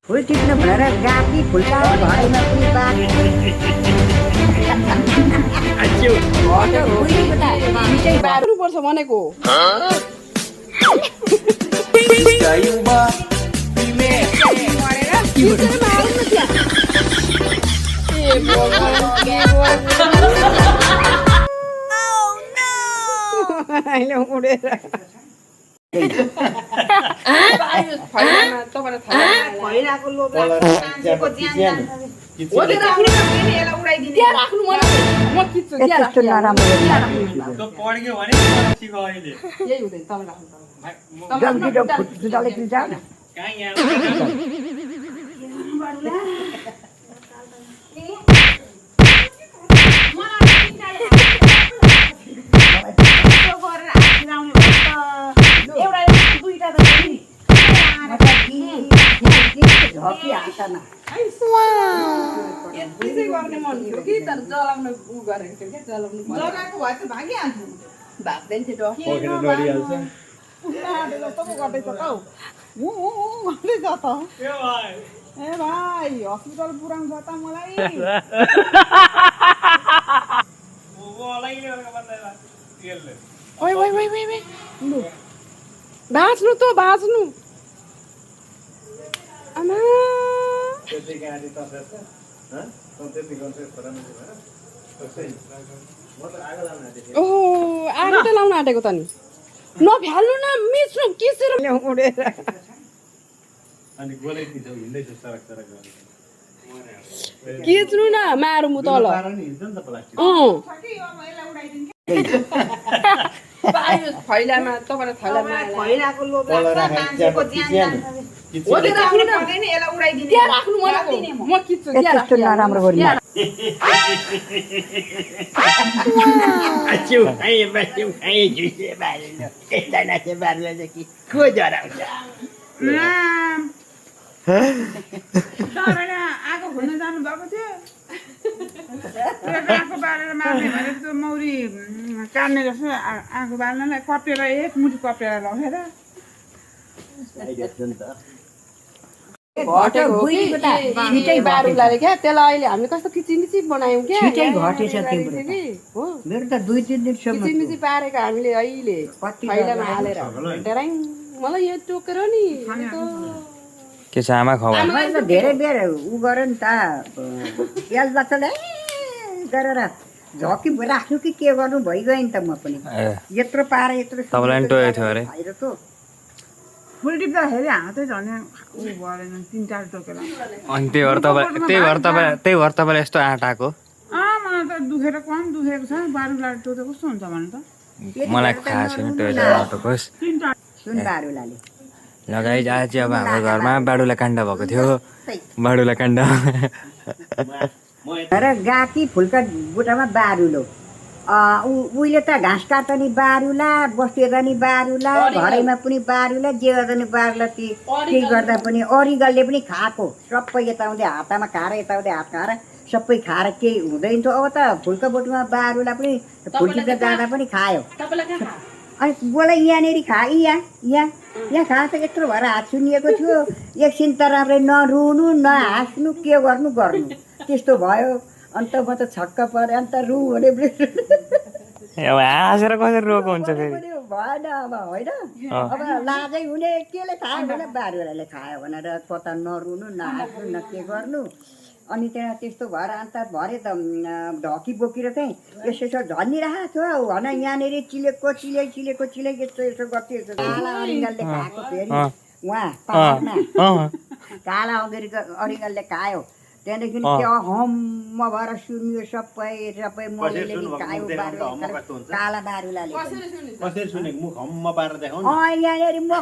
फुल टिप्नु भनेर गाकी फुल्का घरमा पनि बाँकी पर्छ भनेको उडेर भइरहेको लोभ मान्छेको ज्यान त्यस्तो नराम्रो जगाएको भए त भागिहाल्छु भाग्दैन थियो गर्दैछ त ए भाइ हस्पिटल पुऱ्याउँछ त मलाई बाँच्नु त बाँच्नु आमा ओहो आगो त लाउन आँटेको त नि नभ्याल्नु न मिच्नु किसेर उडेर किच्नु न मारु म तल फैलामा तपाईँलाई थैलामा भइरहेको लोभ मान्छेको ज्यान राख्नु पर्दैन यसलाई उडाइदिने त्यहाँ राख्नु म किच्छु त्यस्तो नराम्रो गरी आगो खोल्न जानु भएको थियो आगो बालेर मार्ने भने त्यो मौरी काट्ने रहेछ आगो बाल्नलाई कपेर एक मुठी कपेर लगेर बारुलाले क्या त्यसलाई अहिले हामीले कस्तो किचिमिची बनायौँ क्या छिटै घटेछ हो मेरो त 2-3 दिनसम्म किचिमिची पारेको हामीले अहिले फैलामा हालेर डराङ मलाई यो टोकेर नि के छ आमा खबर मैले त धेरै बेर उ गर नि त याद बच्चाले गरेर झकी राख्नु कि के गर्नु भइगयो नि त म पनि यत्रो पारे यत्रो तपाईँलाई नि टोकेको थियो अरे फुल टिप्दाखेरि हातै झन् ऊ भएन 3-4 टोकेर अनि त्यही भएर तपाईँलाई यस्तो आँट आएको मलाई त दुखेर कम दुखेको छ बारुलाले टोके कस्तो हुन्छ भने त मलाई थाहा छैन टोकोस् सुन बारुलाले लगाइ आज अब हाम्रो घरमा बाडुला काण्ड भएको थियो बाडुला काण्ड र गाकी फुलका बुटामा बारुलो उहिले त घाँस काट्दा नि बारुला बस्तीमा नि बारुला घरैमा पनि बारुला जे गर्दा नि बारुला केही गर्दा पनि अरिगलले पनि खाएको सबै यताउँदै हातमा खाएर यताउँदै हात खाएर सबै खाएर केही हुँदैन थियो अब त फुलका बोटमा बारुला पनि फुल टिप्दा जाँदा पनि खायो अनि बोला यहाँनिर यहाँ खा त यत्रो भएर हात सुनिएको थियो एकछिन त राम्रै नरुनु नहाँस्नु के गर्नु त्यस्तो भयो अन्त म त छक्क परेँ अन्त रु भने हाँसेर कसरी रोएको हुन्छ फेरि भएन अब होइन अब लाजै हुने केले खायो भने बारुलाले खायो भनेर कता नरुनु नहाँस्नु न के गर्नु अनि त्यहाँ त्यस्तो भएर अन्त भरे त ढकी बोकेर चाहिँ यसो झन्निरहेको थियो भन यहाँनिर चिलेको यसो गर्थ्यो काला अरिङ्गलले खाएको फेरि उहाँ पाहाडमा काला अरिङ्गलले खायो त्यहाँदेखि त्यो हम्म भएर सुन्यो सबै मैले खायो काला बारुलाले कसरी सुने मुख हम्म पारेर देखाउनु यहाँनिर म